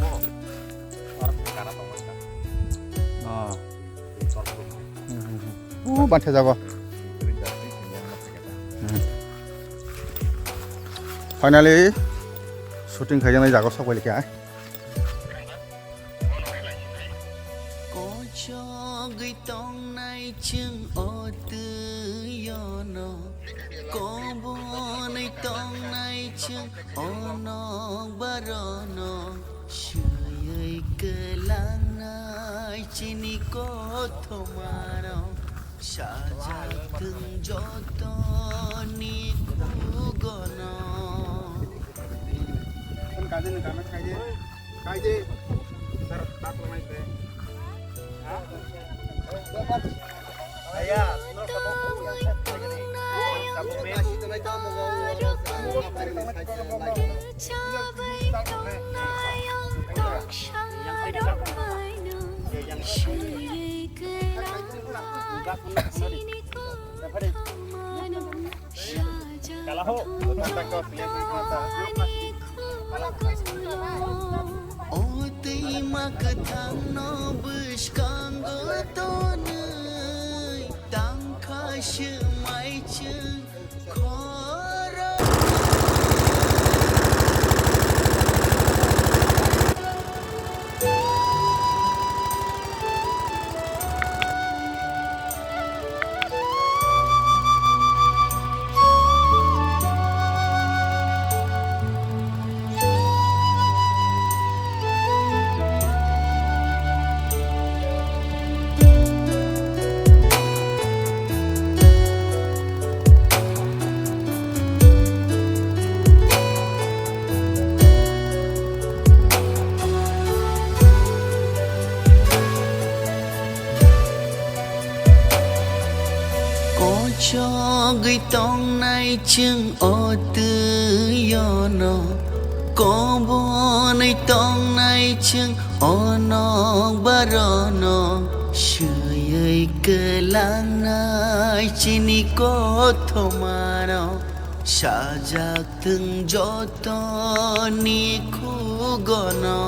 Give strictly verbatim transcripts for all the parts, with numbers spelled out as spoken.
Oh. Hmm, hmm, hmm. Oh, banthe jago. Hmm. Finally, shooting khaijaknai jaga sok bai kha. Kochogwi tongnai chwng o twi-o no, kobonwi tongnai chwng o nokbar-o no, swiwi kwlangnai chini kothoma-no, sajak thwng jotoni khugo-no. O twi ma kwthangno bwskango tonwi tangkha swmai chwng khorok. Kochogwi tongnai chwng o twi-o no, kobonwi tongnai chwng o nokbar-o no, swiwi kwlangnai chini kothoma-no, sajak thwng jotoni khugo-no.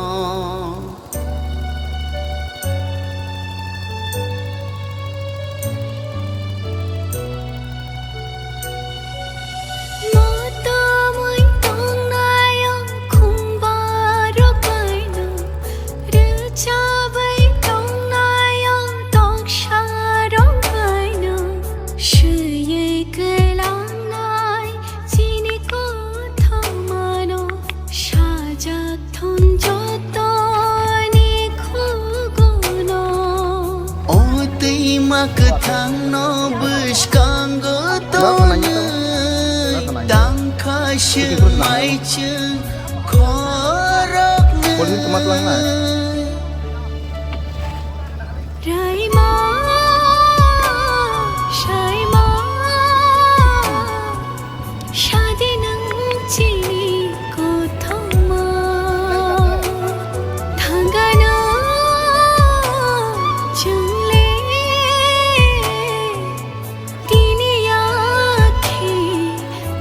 Motomwi tongnai o khumbarok baino, rwchabwi tongnai o toksa rok baino, swiwi kwlangnai chini kothoma-no, sajak thwng jotoni khugo-no. O twi ma kwthangno bwskango tonwi tangkha swmai chwng khoroknwi. Raima, saima, sadi nwng chini kothoma. Thangano chwngle tini yakhe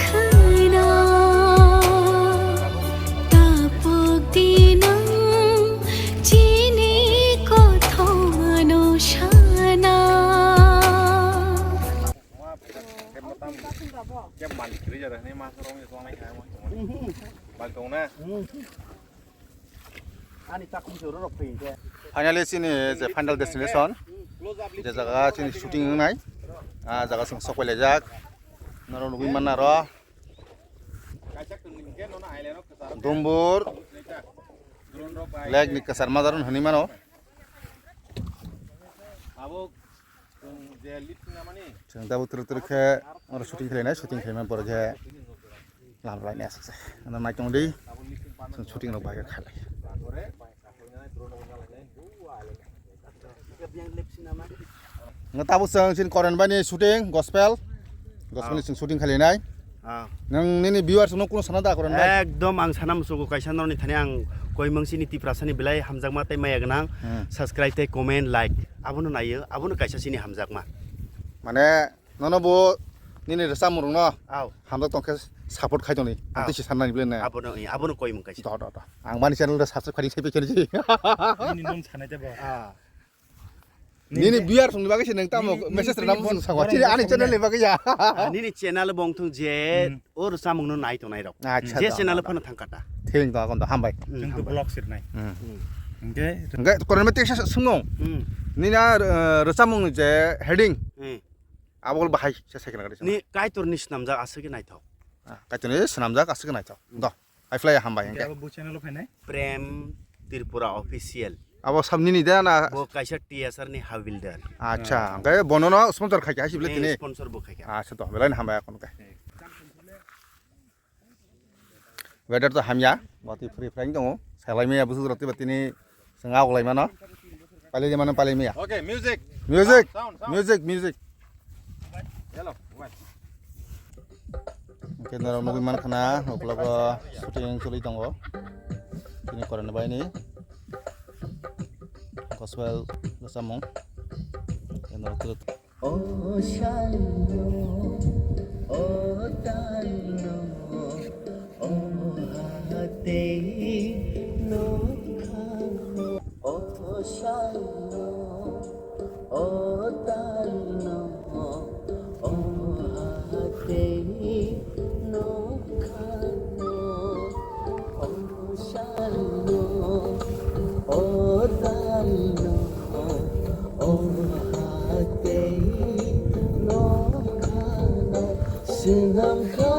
khwna. Tapok di nwng chini kothomano sana. Finally, chini je final destination, je jaga chini shooting wngnai, ah, jaga chwng sok pai laijak. Norok nugwi manna aro. Dumbur Lake ni kwchar majaro hinwi mano. Chwng tabuk twrwk twrwk khe oro shooting khlainai, shooting khlaima borok khe lam lainai aswk se. Ano naitung di, chwng shooting rok bai khe khailai. Nga tabuk chwng chini Koren bai ni shooting, gospel. Gospel ni chwng shooting khalinai. Ah. Nwng nini viewers no kuno sana da Koren bai? Ekdom ang sana musugo kaisa norni thani ang koimang chini Tiprasa ni belai hamjakma tei maya gwnang. Hmm. Subscribe tei comment, like abono naio, abono kaisa chini hamjakma. Mane nono bo nini rwchapmung rokno hamjak tongkhe support khai tongni. Ah. Ang tei se sanna ni bile na. Abono, abono koi mung kaisa. Do, do, do. Ang mani channel da subscribe khai sai pekhe ni. Nini non sanai tebo. Ah. Nini viewer songni bagwi se nang tamo message rwna muchung sangwa. Chini ani channel ni bagwi ya. Ah, nini channel bong thung je o rwchapmung no nai tongnai rok. Acha, je channel phano thang kata. Thing to akon to hambai. Chwng to vlog sirnai. Hwnkhe koron mate sa sungno. Nini a rwchapmung ni je heading. Abo bahai se second gari. Ni Kaitor ni swnamjak aswk naithok. Kaitor ni swnamjak aswk naithok. Do. Hai phlai hambai hwnkhe. Abo bo channel o phainai? Prem Tripura Official. Abo sam nini da na? Bo kaisa T S R ni hawildar. Acha, hwnkhe bono no sponsor khai kha haichi bile tini. Sponsor bo khai kha. Acha to, belai no hambai akon khe. Weather to hamya, bati free flying tongo. Salai maya busuk roti batini. Sengak lai mano. Pali di mano pali miya. Okay, music. Music. Sound, sound. Music, music. Hello, one. Oke, norok nugui man khana, uklogo shooting choli tongo. Ini koran bai ni. Gospel samung. Norok O shaino, o taino, o hatei nokhano. O shaino, o taino, o hatei nokhano. O shaino, o taino, o hatei nokhano. Swnam kha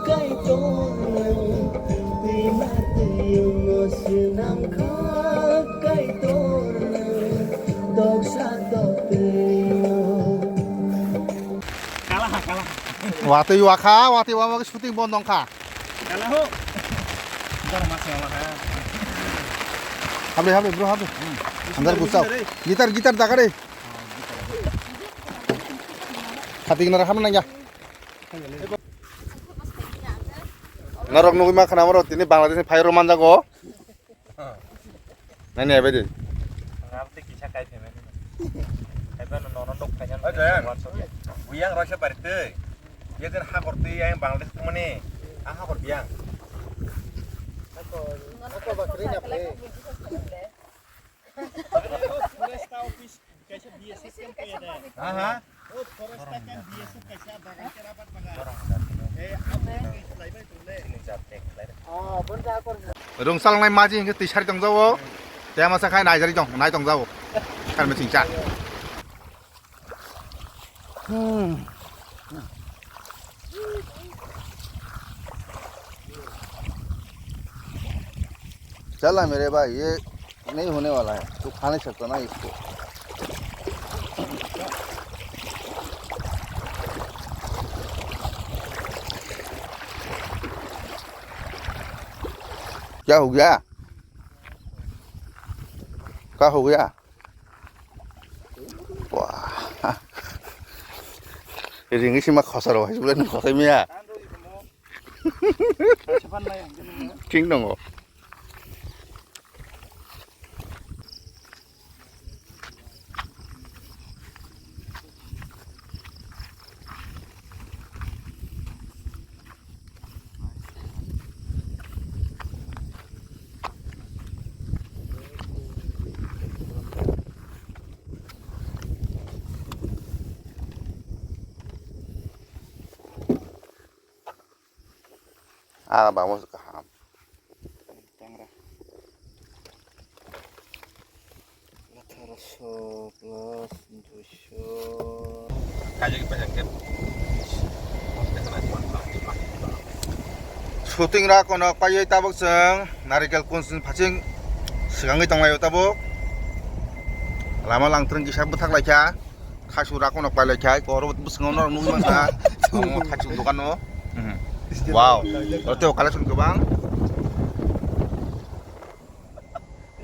Kaitor nwng, twima twiyungno swnam kha Kaitor nwng, toksa toktwino. Watwi wakha, watwi wama shooting bondo wngkha. Habri, habri, bro, habri. Andar gusao. Guitar, guitar daga de. Khati nara hamna nangya. Norok nugui ma khana, norok tini Bangladesh ni phai rw manjago. Nani abai de. Ngam te kisa kai phe mani. Hai ba no nono dok kanya. Oi, Joyan. Buyang roisa bari tei. Ye den ha kor tei yang Bangladesh tu mani. Ah, ha kor biyang. Ako, ako bakri na ple. Aha. Rungchal nai maji hingke twisari tong jao. Tei masa khai naijari tong, nai tong jao. Kar meching cha. Hmm. चला मेरे भाई, ये नहीं होने वाला है, तू खा नहीं सकता ना इसको। क्या हो गया? क्या हो गया? Wah. Ringwi sima khosaro hai sibole nang khosai mia. King tongo. Ah, bangma kaham. Tangra. Atharo so plus duiso. Shooting ra kono paiwi tabuk chwng narikel kunchwng phaching swkangwi tonglaio tabuk. Lama langthrwng kisa bwthak laikha. Khaisu ra kono pailai khai, koro bwskango norok nugwi mankha. Omo khaisu dokan o. Mhm. Wow. Oro tei o collection kwbang.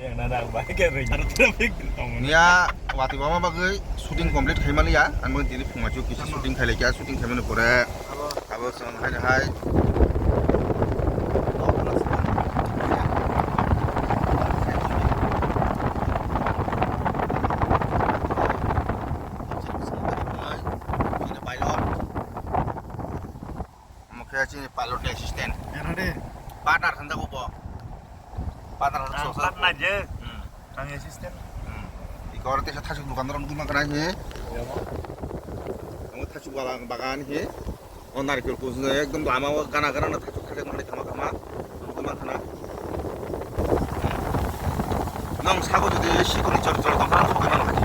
Yang nana ang bai khe rwngthar traffic tong. Niya, watwi bama bagwi shooting complete khai maliya. Ang bo tini phunga chu kisa shooting khai laikha, shooting khai mani pore. Abo chwng hai hai. Omo Khe chini pilot ni assistant. Yana de. Partner hanjago bo. Partner hanjago. Ang partner je. Hmm. Ang assistant. Hmm. Iko oro teisa thasuk dukan oro nugwi mankha na he. Yamo. Ang thasuk bagan, bagan he. O narikol kuchung ekdom lama o gana gana na thasuk thasuk mani thama thama. Nugwi mankha na. Nong sago jodi sikoni chor chor tongkha nugwi mankha.